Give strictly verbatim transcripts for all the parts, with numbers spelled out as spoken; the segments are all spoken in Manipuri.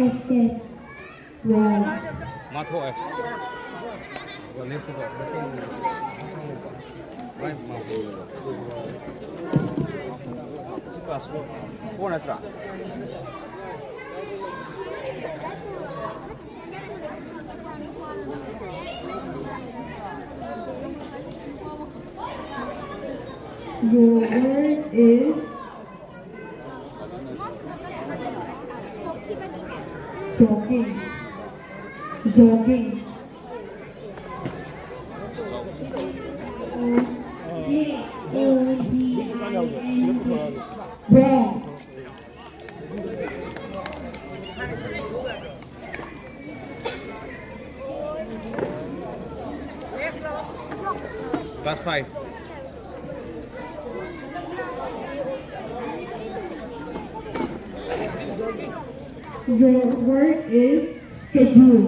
Basket. Wrong. ꯃꯥ ꯊꯣꯛꯑꯦ꯫ ꯂꯦꯞꯄꯨꯀꯣ꯫ ꯂꯦꯞꯄꯨꯀꯣ꯫ ꯂꯥꯏꯟ ꯃꯥ ꯊꯣꯛꯑꯦ꯫ ꯁꯤ ꯀ꯭ꯂꯥꯁ ꯐꯣꯔ ꯅꯠꯇ꯭ꯔꯥ? Your word is jogging. Jogging. J O G I N G. Wrong. Class five. Your word is schedule.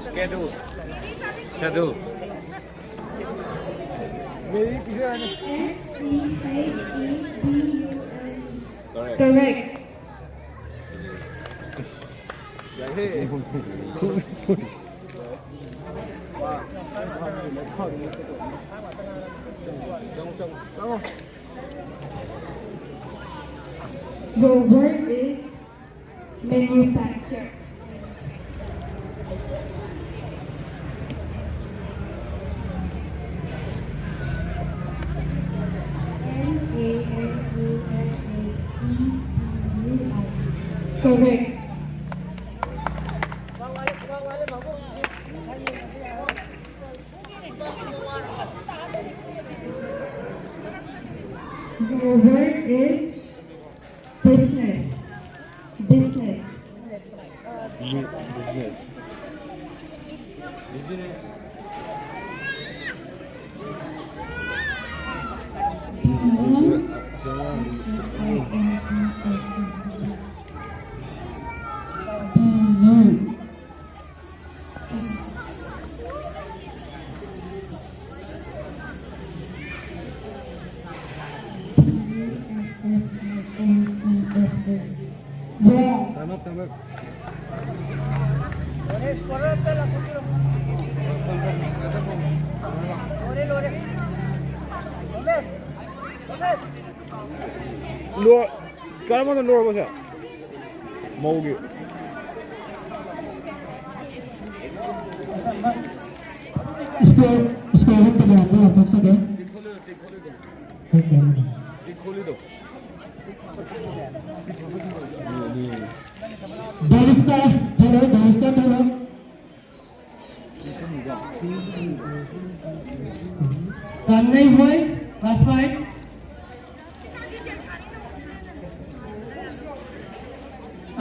Schedule. Schedule. S C H E D U L E. Correct. Correct. Your word is manufacture. M A N U F A C T U R E. Correct. Your word is business. Business. Business. ꯂꯣ-, ꯀꯔꯝꯕꯅ ꯂꯣꯏꯔꯕꯁꯦ? ꯃꯧꯒꯤ꯫ ꯏꯁꯄꯦ-, ꯏꯁꯄꯦ ꯍꯦꯛꯇ ꯌꯥꯗꯦ, ꯂꯧꯊꯣꯛꯆꯒꯦ꯫ ꯗꯥꯏꯔꯤꯁꯀ ꯊꯣꯛꯂꯛꯑꯣ, ꯗꯥꯏꯔꯤꯁꯀ ꯊꯣꯛꯂꯛꯑꯣ꯫ ꯀꯥꯡꯅꯩ ꯍꯣꯏ, class five꯫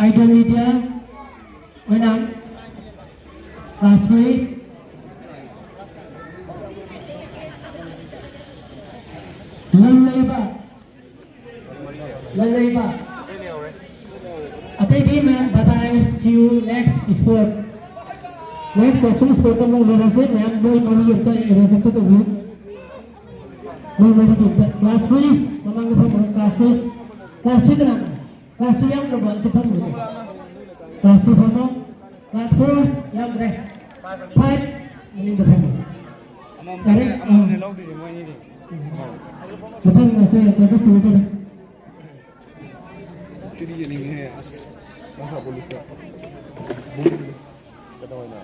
ꯑꯥꯏꯗꯣ ꯃꯤꯗꯤꯌꯥ, ꯑꯣꯏꯅꯥꯝ, class three꯫ ꯂꯝꯂꯩꯕ, ꯂꯝꯂꯩꯕ꯫ ꯑꯇꯩꯗꯤ ꯃꯌꯥꯝ bye bye, see you next sport꯫ Next action sport ꯑꯃꯨꯛ ꯎꯅꯔꯁꯦ ꯃꯌꯥꯝ, ꯃꯣꯏ ꯃꯔꯤ ꯑꯝꯇ arrange ꯑꯝꯇ ꯇꯧꯕꯤꯌꯨ꯫ ꯃꯣꯏ ꯃꯔꯤ ꯑꯝꯇ꯫ Class three, ꯃꯃꯥꯡꯗ ꯐꯝꯃꯣ, class three꯫ Class three ꯀꯅꯥ? Class three ꯌꯥꯎꯗ꯭ꯔꯕ? ꯑꯝꯇ ꯐꯝꯃꯨꯅꯦ꯫ Class three ꯐꯝꯃꯣ꯫ Class four ꯌꯥꯎꯗ꯭ꯔꯦ꯫ Five ꯃꯅꯤꯡꯗ ꯐꯝꯃꯣ꯫ ꯌꯥꯔꯦ? ꯑꯥ꯫ ꯃꯊꯪ ꯑꯩꯈꯣꯏ ꯑꯇꯣꯞꯄ ꯁꯤꯗ ꯆꯠꯂꯦ꯫ ꯆꯨꯔꯤ ꯌꯦꯡꯅꯤꯡꯉꯦ꯫ ꯑꯁ, ꯃꯈꯥ ꯄꯨꯂꯤꯁꯇ꯫ ꯀꯩꯗꯧ ꯍꯥꯏꯅꯣ?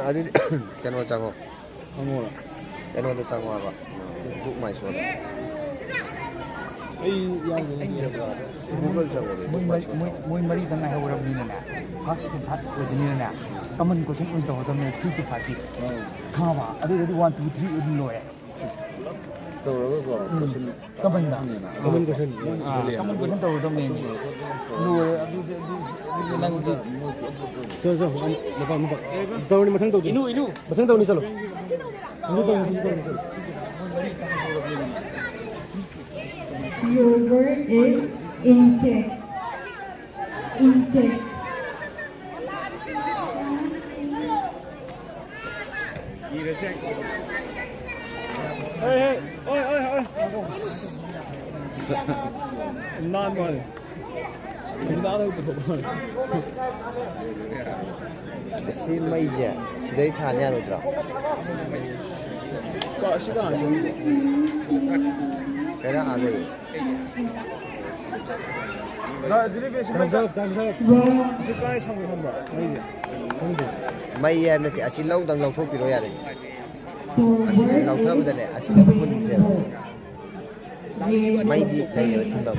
ꯑꯗꯨꯗꯤ ꯀꯩꯅꯣ ꯆꯪꯉꯣ꯫ ꯈꯪꯉꯣꯔ? ꯀꯩꯅꯣꯗ ꯆꯪꯉꯣ ꯍꯥꯏꯕ꯫ Book My Show꯫ ꯑꯩ ꯌꯥꯎꯗꯦ꯫ Google ꯆꯪꯉꯣ꯫ ꯃꯣꯏ ꯃꯔꯤ, ꯃꯣꯏ, ꯃꯣꯏ ꯃꯔꯤꯗ ꯉꯥꯏꯍꯧꯔꯕꯅꯤꯅꯅꯦ, first, second, third ꯑꯣꯏꯕꯅꯤꯅꯅꯦ, common question ꯑꯣꯏꯅ ꯇꯧꯒꯗꯕꯅꯦ, three to five ꯇꯤ꯫ ꯑꯥ꯫ ꯈꯪꯉꯕ? ꯑꯗꯨꯗꯗꯤ one, two, three ꯑꯗꯨꯝ ꯂꯣꯏꯔꯦ꯫ ꯇꯧꯔꯒꯀꯣ, ꯎꯝ꯫ Question ꯀꯃꯟꯗ꯫ ꯍꯪꯉꯦꯅ꯫ Common question꯫ ꯑꯥ, ꯀꯃꯟ question ꯇꯧꯒꯗꯕꯅꯦ꯫ ꯂꯣꯏꯔꯦ, ꯑꯗꯨꯗꯤ, ꯑꯗꯨ, ꯑꯗꯨꯗꯤ ꯅꯪꯗꯤ꯫ ꯆꯣ, ꯆꯣ, ꯅꯨꯄꯥ, ꯅꯨꯄꯥ꯫ ꯇꯧꯔꯅꯤ, ꯃꯊꯪ ꯇꯧꯗꯣꯏꯅꯤ꯫ ꯏꯅꯨ, ꯏꯅꯨ꯫ ꯃꯊꯪ ꯇꯧꯅꯤ, ꯆꯠꯂꯣ꯫ ꯏꯅꯨ ꯇꯧꯅꯤ, ꯏꯅꯨ ꯇꯧꯅꯤ, ꯆꯠꯂꯣ꯫ Your word is incheck. Incheck. ꯍꯦ, ꯍꯦ, ꯑꯣꯏ, ꯑꯣꯏ, ꯑꯣꯏ꯫ ꯅꯥꯟꯕ ꯋꯥꯅꯤ꯫ ꯅꯥꯟꯅ ꯄꯨꯊꯣꯛꯄ ꯋꯥꯅꯤ꯫ ꯁꯤ ꯃꯩꯁꯦ ꯁꯤꯗꯩ ꯊꯥꯟ ꯌꯥꯔꯣꯏꯗ꯭ꯔꯣ? ꯀꯣ, ꯁꯤꯗ ꯍꯥꯟꯅ꯫ ꯀꯩꯅꯣ ꯑꯥ ꯂꯩ꯫ ꯗꯥ ꯖꯤꯂꯤꯕꯤ, ꯁꯤ ꯃꯩ ꯀꯥ-, ꯁꯤ ꯀꯥꯏ ꯁꯝꯒꯦ ꯈꯪꯕ꯭ꯔꯣ? ꯃꯩꯁꯦ? ꯈꯪꯗꯦ꯫ ꯃꯩ ꯍꯥꯏꯕ ꯅꯠꯇꯦ, ꯑꯁꯤ ꯂꯧꯗꯪ ꯂꯧꯊꯣꯛꯄꯤꯔꯣ ꯌꯥꯔꯦ꯫ ꯑꯁꯤꯗꯤ ꯂꯧꯊꯕꯗꯅꯦ, ꯑꯁꯤꯗꯤ ꯐꯨꯟꯁꯦꯕ꯫ ꯃꯩꯗꯤ ꯂꯩꯌꯦꯕ ꯊꯤꯟꯐꯝ꯫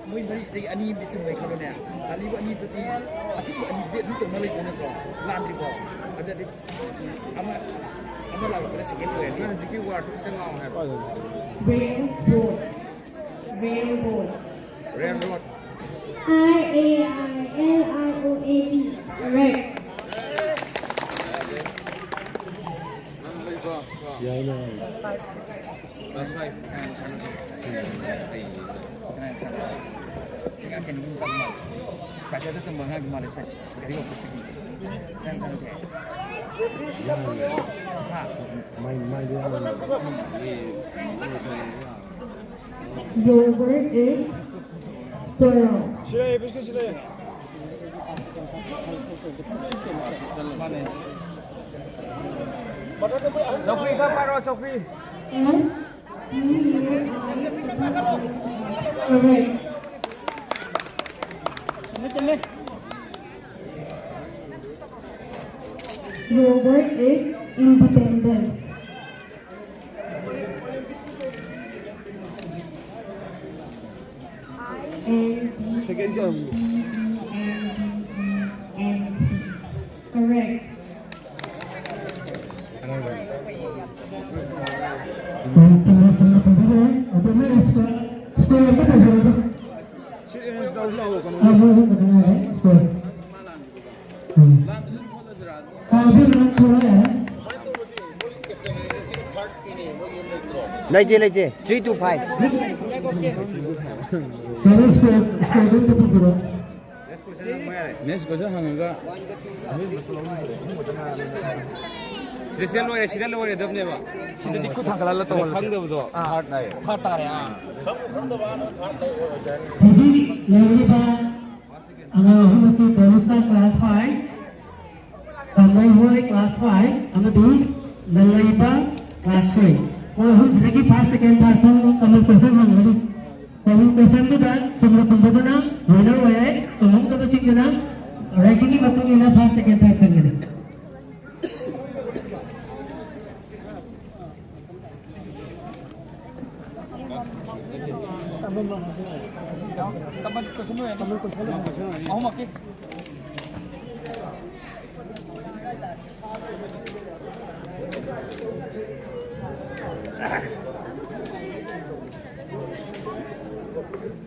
ꯃꯣꯏ ꯃꯔꯤꯁꯤꯗꯒꯤ ꯑꯅꯤ ꯑꯃꯗꯤ ꯆꯨꯝꯃꯦ ꯈꯜꯂꯣꯅꯦ꯫ ꯂꯥꯜꯂꯤꯕ ꯑꯅꯤꯗꯨꯗꯤ ꯑꯆꯨꯝꯕ ꯑꯅꯤꯗꯨꯗꯤ ꯑꯗꯨꯝ ꯇꯧꯅ ꯂꯩꯗꯣꯏ ꯅꯠꯇ꯭ꯔꯣ? ꯂꯥꯟꯗ꯭ꯔꯤꯕꯣ? ꯑꯗꯨꯗꯤ ꯑꯃ, ꯑꯃ ꯂꯥꯜꯂꯛꯄꯗ ꯁꯦꯀꯦꯟ ꯑꯣꯏꯔꯅꯤ꯫ ꯍꯧꯖꯤꯛꯀꯤ ꯋꯥꯔꯗꯇꯨ ꯈꯤꯇꯪ ꯉꯥꯡꯉꯣ ꯍꯥꯏꯕ꯫ Railroad. Railroad. Railroad. R A I L R O A D. Correct. ꯌꯥꯏꯅꯦ꯫ ꯃꯥꯏ, ꯃꯥꯏꯗꯤ ꯌꯥꯝ Your word is ꯄꯨꯔꯛꯑꯣ꯫ ꯁꯤ ꯂꯩꯌꯦ, ꯕꯤꯁꯀꯤꯠ ꯁꯤ ꯂꯩꯌꯦ꯫ ꯃꯥꯅꯦ꯫ ꯆꯧꯀ꯭ꯔꯤ ꯈꯔ ꯄꯥꯏꯔꯣ, ꯆꯧꯀ꯭ꯔꯤ꯫ Correct. ꯆꯨꯝꯃꯦ, ꯆꯨꯝꯃꯦ꯫ Your word is independence. Second term. Correct. ꯂꯩꯇꯦ, ꯂꯩꯇꯦ꯫ Three two five꯫ Sir, score, score ꯑꯝꯇ ꯄꯨꯕꯤꯔꯣ꯫ Next question ꯍꯪꯉꯒ ꯁꯤꯗ ꯂꯣꯏꯔꯦ, ꯁꯤꯗ ꯂꯣꯏꯔꯦꯗꯕꯅꯦꯕ꯫ ꯁꯤꯗꯗꯤ ꯈꯨꯠ ꯊꯥꯡꯒꯠꯍꯜꯂ ꯇꯧꯍꯜꯂꯣ꯫ ꯈꯪꯗꯕꯗꯣ ꯑꯥ꯫ Third ꯍꯥꯏꯌꯦ꯫ Third ꯇꯥꯔꯦ, ꯑꯥ꯫ ꯍꯧꯖꯤꯛ ꯂꯩꯔꯤꯕ ꯑꯉꯥꯡ ꯑꯍꯨꯝ ꯑꯁꯤ ꯀꯣꯂꯦꯖꯀ class five, ꯀꯃꯩꯍꯣꯏ class five ꯑꯃꯗꯤ ꯂꯜꯂꯩꯕ class three꯫ ꯃꯣꯏ ꯑꯍꯨꯝꯁꯤꯗꯒꯤ first, second, third ꯈꯪ-, common question ꯍꯪꯒꯅꯤ꯫ Common questionꯗꯨꯗ ꯆꯨꯝꯅ ꯈꯨꯝꯕꯗꯨꯅ winner ꯑꯣꯏꯔꯦ, ꯆꯨꯝꯍꯧꯗꯕꯁꯤꯡꯗꯨꯅ rankingꯒꯤ ꯃꯇꯨꯡ ꯏꯟꯅ first, second, third ꯈꯟꯒꯅꯤ꯫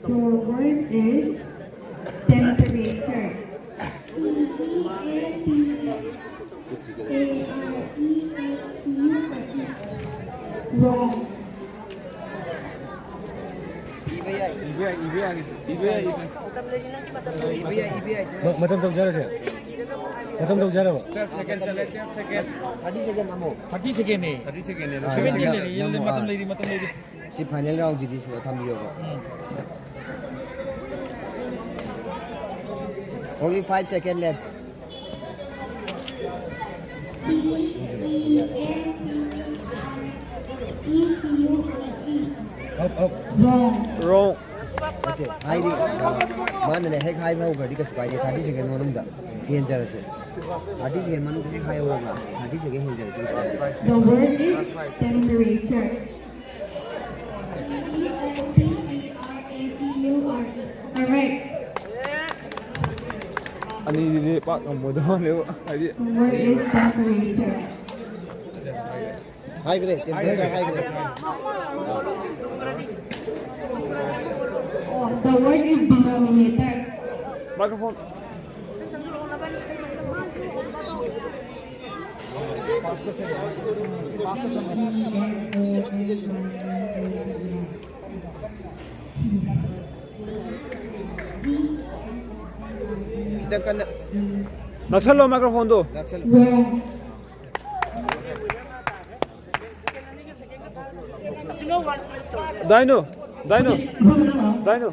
The word is temperature. T E M P E R A T U R E. Wrong. ꯏꯕ ꯌꯥꯏ, ꯏꯕ ꯌꯥꯏ, ꯏꯕ ꯌꯥꯏ꯫ ꯃ-, ꯃꯇꯝ ꯇꯧꯖꯔꯁꯦ꯫ ꯃꯇꯝ ꯇꯧꯖꯔꯕ? Twelve second ꯆꯠꯂꯦ, twelve second꯫ Thirty second ꯑꯃꯨꯛ꯫ Thirty secondꯅꯦ꯫ Thirty secondꯅꯦ꯫ ꯑꯥ, seventeen ꯌꯥꯝ ꯂꯩꯔꯤ, ꯌꯥꯝ ꯃꯇꯝ ꯋꯥ-, ꯂꯩꯔꯤ, ꯃꯇꯝ ꯂꯩꯔꯤ꯫ ꯁꯤ final roundꯁꯤꯗꯤ ꯁꯤꯗ ꯊꯝꯕꯤꯌꯣꯕ꯫ ꯎꯝ꯫ Only five second left. Up, up. Wrong. Okay, ꯍꯥꯏꯗꯤ, ꯑ, ꯃꯥꯅꯅꯦ ꯍꯦꯛ ꯍꯥꯏꯕ ꯍꯧꯈ꯭ꯔꯗꯤ ꯀꯩꯁꯨ ꯀꯥꯏꯗꯦ, thirty second ꯃꯅꯨꯡꯗ ꯍꯦꯟꯖꯔꯁꯨ꯫ Thirty second ꯃꯅꯨꯡꯗ ꯍꯦꯛ ꯍꯥꯏꯍꯧꯔꯕ, thirty second ꯍꯦꯟꯖꯔꯁꯨ ꯀꯩꯁꯨ ꯀꯥꯏꯗꯦ꯫ The word is temperature. T E M P E R A T U R E. Correct. ꯑꯅꯤꯁꯤꯗꯤ ꯄꯥꯛ ꯉꯝꯃꯣꯏꯗꯧ ꯃꯥꯜꯂꯦꯕ, ꯍꯥꯏꯗꯤ꯫ The word is temperature. ꯍꯥꯏꯈ꯭ꯔꯦ, temperature ꯍꯥꯏꯈ꯭ꯔꯦ꯫ Oh, the word is denominator. Microphone. ꯅꯛꯁꯜꯂꯣ microphone ꯗꯣ꯫ ꯗꯥꯏꯅꯣ, ꯗꯥꯏꯅꯣ, ꯗꯥꯏꯅꯣ꯫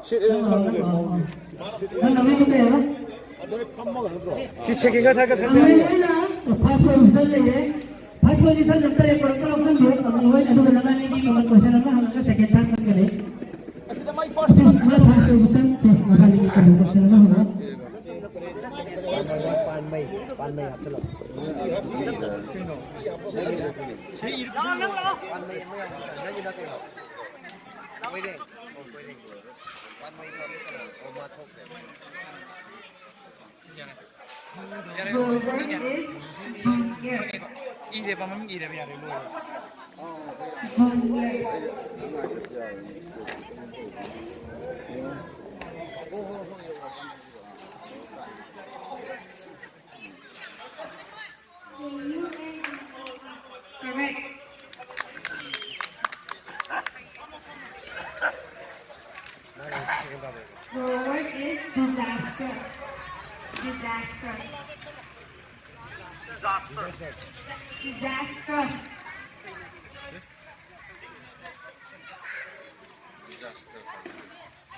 ꯁꯤ, ꯑꯦ, ꯁꯣꯝꯒꯤ꯫ ꯁꯤ ꯁꯦꯀꯦꯟꯒ ꯊꯥꯔꯠꯀ ꯊꯝꯃꯦ ꯍꯥꯏꯌꯣ꯫ First position ꯑꯝꯇ record ꯑꯝꯇ ꯂꯧꯁꯤꯟꯕꯤꯌꯨ, ꯇꯥꯃꯣ ꯍꯣꯏ, ꯑꯗꯨꯒ ꯅꯕꯥꯅꯤꯒꯤ common question ꯑꯃ ꯍꯪꯉꯒ second, third ꯈꯟꯒꯅꯤ꯫ ꯑꯁꯤꯗ my first position꯫ ꯁꯤ, my first position꯫ ꯁꯤ, ꯃꯈꯥꯒꯤ common question ꯑꯃ ꯍꯪꯉꯣ꯫ ꯄꯥꯟꯃꯩ, ꯄꯥꯟꯃꯩ ꯍꯥꯞꯆꯤꯜꯂꯣ꯫ ꯄꯥꯟꯃꯩ ꯑꯃ ꯌꯥꯎꯕꯅꯦ꯫ ꯅꯪꯒꯤꯅ ꯀꯩꯅꯣ? ꯀꯣꯏꯔꯦꯡ꯫ ꯑꯣ, ꯀꯣꯏꯔꯦꯡ꯫ ꯄꯥꯟꯃꯩꯗꯣ ꯑꯃꯨꯛ ꯀꯩꯅꯣ? ꯑꯣ, ꯃꯥ ꯊꯣꯛꯈ꯭ꯔꯦ꯫ ꯌꯥꯔꯦ꯫ ꯌꯥꯔꯦ꯫ ꯈꯪꯉꯦꯕ꯫ ꯏꯔꯦꯕ, ꯃꯃꯤꯡ ꯏꯔꯦꯕ, ꯌꯥꯔꯦ, ꯂꯣꯏꯔꯦ꯫ Correct. The word is disaster. Disaster. Disaster. Disaster.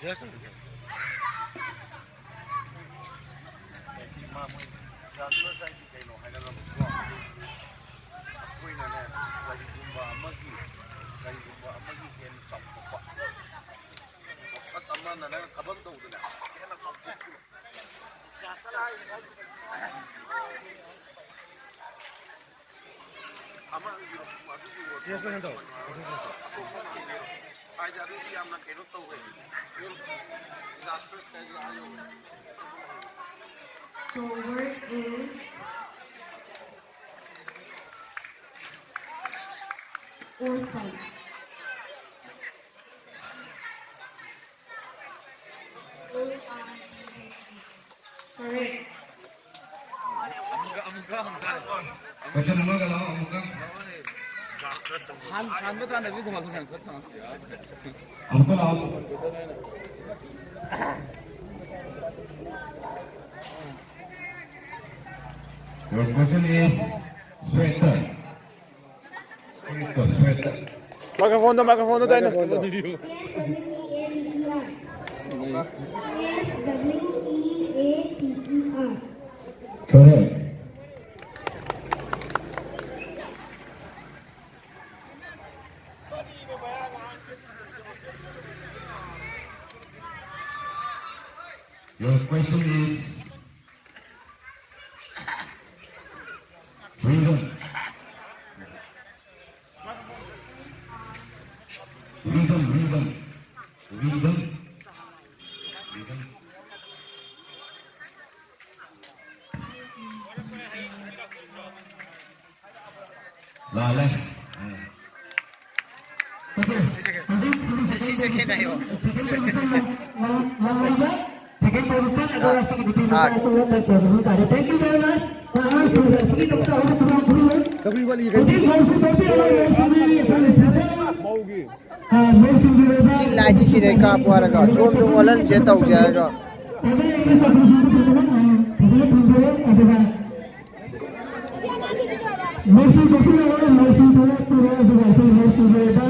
Disaster. ꯃꯥ ꯃꯣꯏ disaster ꯍꯥꯏꯁꯤ ꯀꯩꯅꯣ ꯍꯥꯏꯒꯗꯕꯀꯣ? ꯑꯩꯈꯣꯏꯅꯅꯦ, ꯀꯔꯤꯒꯨꯝꯕ ꯑꯃꯒꯤ, ꯀꯔꯤꯒꯨꯝꯕ ꯑꯃꯒꯤ ꯍꯦꯟꯅ ꯆꯥꯎꯊꯣꯛꯄ꯫ ꯄꯣꯠꯁꯛ ꯑꯃꯅ ꯅꯪ ꯊꯕꯛ ꯇꯧꯗꯅ ꯍꯦꯟꯅ ꯆꯥꯎꯊꯣꯛꯈꯤꯕ꯫ Disaster ꯍꯥꯏꯁꯤ ꯑꯃ ꯏꯕꯤꯔꯣ, ꯑꯗꯨꯒꯤ word ꯗꯣ꯫ Yes, sir, ꯍꯦꯟꯗꯧ꯫ ꯑꯇꯣꯞꯄ ꯑꯃ ꯏꯕꯤꯔꯣ꯫ ꯍꯥꯏꯗꯤ ꯑꯗꯨꯗꯤ ꯌꯥꯝꯅ ꯀꯩꯅꯣ ꯇꯧꯋꯦ꯫ Disastrous ꯀꯥꯏꯗꯤ ꯑꯥ ꯌꯧꯋꯦ꯫ The word is orphan. Correct. ꯑꯃꯨꯛꯀ, ꯑꯃꯨꯛꯀ ꯍꯪ ꯇꯥꯔꯦ꯫ Question ꯑꯃꯒ ꯂꯥꯛꯑꯣ, ꯑꯃꯨꯛꯀ꯫ ꯍꯥꯟ-, ꯍꯥꯟꯕ ꯇꯥꯟꯅꯕꯤ ꯈꯨꯝꯃꯛꯄ ꯁꯥꯟꯅ ꯈꯔ ꯊꯝꯃꯛꯁꯤ꯫ ꯑꯃꯨꯛꯀ ꯂꯥꯛꯑꯣ꯫ Your question is sweater. Sweater, sweater. Microphone ꯗꯣ, microphone ꯗꯣ ꯇꯥꯏꯅ꯫ Correct. Your question is rhythm. Rhythm, rhythm. Rhythm. Rhythm. ꯂꯥꯜꯂꯦ꯫ ꯁꯤꯁꯦ ꯈꯦꯠꯅꯩꯌꯣ꯫ Second position, ꯑꯗꯨꯒ ꯁꯤꯒꯤ ꯅꯨꯄꯤ ꯃꯆꯥ ꯑꯗꯨ ꯇꯧꯔꯝꯗꯥꯏ ꯇꯧꯔꯝꯕ ꯇꯥꯔꯦ꯫ Thank you very much. ꯑꯉꯥꯡꯁꯤꯡ ꯑꯁꯤꯒꯤꯗꯃꯛꯇ ꯑꯍꯨꯝ ꯈꯨꯗꯣꯡ ꯈꯨꯗꯣꯡ ꯍꯧꯖꯤꯛ ꯃꯧꯁꯨ ꯊꯣꯛꯄꯤꯔꯣꯏ, ꯃꯧꯁꯨ ꯃꯤ ꯑꯩꯈꯣꯏꯅ ꯁꯤꯁꯦ, ꯑ, ꯃꯧꯁꯤꯡꯒꯤ ꯑꯣꯏꯕ ꯁꯤ ꯂꯥꯏꯠꯁꯤ ꯁꯤꯗꯩ ꯀꯥꯞꯄꯣ ꯍꯥꯏꯔꯒ ꯁꯣꯝꯗ ꯑꯣꯜꯍꯟꯁꯦ ꯇꯧꯁꯦ ꯍꯥꯏꯔꯒ꯫ ꯐꯖꯅ ꯊꯝꯕꯤꯔꯣ, ꯑꯗꯨꯒ ꯃꯣꯏꯁꯨ ꯊꯣꯛꯄꯤꯔꯛꯑꯣ, ꯃꯣꯏꯁꯨ ꯊꯣꯛꯂꯛꯄꯤꯔꯣ, ꯑꯗꯨꯒ ꯑꯩꯈꯣꯏ ꯃꯣꯏꯁꯨ ꯂꯣꯏꯕ꯫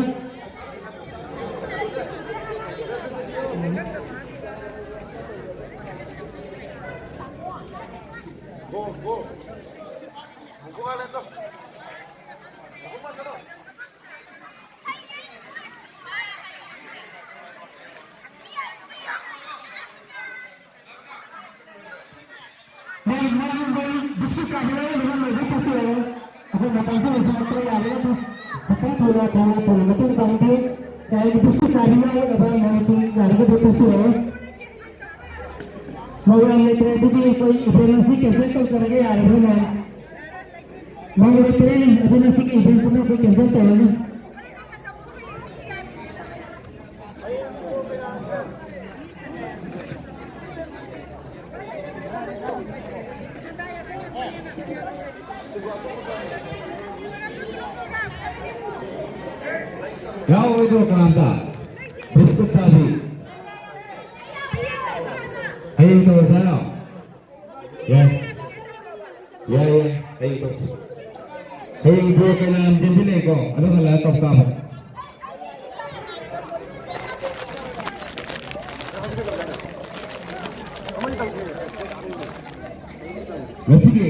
ꯃꯣꯏ, ꯃꯣꯏ, ꯃꯣꯏ ꯕꯤꯁꯀꯤꯠ ꯆꯥꯕ ꯂꯣꯏꯔꯒ ꯂꯣꯏꯕ ꯇꯧꯕꯤꯔꯛꯑꯣ꯫ ꯑꯩꯈꯣꯏ ꯃꯇꯝꯁꯨ ꯂꯣꯏꯁꯤꯜꯂꯛꯇ꯭ꯔꯦ, ꯌꯥꯔꯒꯗꯤ ꯈꯤꯇꯪ ꯊꯨꯅ, ꯊꯨꯅ, ꯊꯨꯅ ꯃꯇꯦꯡ ꯄꯥꯡꯕꯤꯌꯨ꯫ ꯌꯥꯔꯒꯗꯤ ꯕꯤꯁꯀꯤꯠ ꯆꯥꯕ ꯌꯥꯎꯒꯗꯕ ꯃꯌꯥꯝꯁꯤꯡ ꯌꯥꯔꯒꯗꯤ ꯇꯣꯛꯄꯤꯔꯛꯑꯣ꯫ ꯃꯧ ꯌꯥꯝ ꯂꯩꯇ꯭ꯔꯦ, ꯑꯗꯨꯗꯤ ꯑꯩꯈꯣꯏ event ꯑꯁꯤ cancel ꯇꯧꯖꯔꯒꯦ, ꯌꯥꯔꯕ꯭ꯔꯣ ꯃꯌꯥꯝ? ꯃꯧ ꯂꯩꯇ꯭ꯔꯦ, ꯑꯗꯨꯅ ꯁꯤꯒꯤ event ꯁꯤꯃ ꯑꯩꯈꯣꯏ cancel ꯇꯧꯔꯅꯤ꯫ ꯌꯥꯎꯔꯣꯏꯗ꯭ꯔꯣ ꯀꯅꯥꯝꯇ? ꯕꯤꯁꯀꯨꯠ ꯆꯥꯕꯤ꯫ ꯍꯌꯦꯡ ꯇꯧꯔꯁꯦ ꯍꯥꯏꯔꯣ? Yes. ꯌꯥꯏ, ꯌꯥꯏ, ꯍꯌꯦꯡ ꯇꯧꯁꯤ꯫ ꯍꯌꯦꯡ ꯕ꯭ꯔꯣ ꯀꯩꯅꯥ ꯂꯝꯖꯦꯟꯗꯤ ꯂꯩꯀꯣ, ꯑꯗꯨ ꯍꯜꯂꯛꯑ ꯇꯧ ꯇꯥꯕ꯫ ꯉꯁꯤꯒꯤ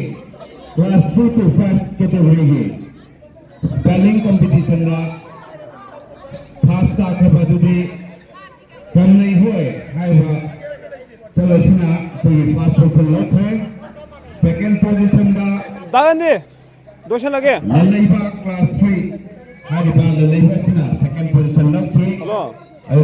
class three to five categoryꯒꯤ spelling competitionꯗ first ꯇꯥꯈ꯭ꯔꯕ ꯑꯗꯨꯗꯤ ꯀꯝꯂꯩ ꯍꯣꯏ ꯍꯥꯏꯕ ꯆꯠꯂꯁꯤꯅ ꯑꯩꯈꯣꯏꯒꯤ first position ꯂꯧꯈ꯭ꯔꯦ꯫ Second positionꯗ ꯇꯥꯒꯟꯗꯤ ꯂꯣꯏꯁꯤꯜꯂꯒꯦ꯫ ꯂꯜꯂꯩꯕ class three ꯍꯥꯏꯔꯤꯕ ꯂꯜꯂꯩꯕ ꯑꯁꯤꯅ second position ꯂꯧꯈꯤ꯫ ꯍꯜꯂꯣ꯫ ꯑꯗꯨꯒ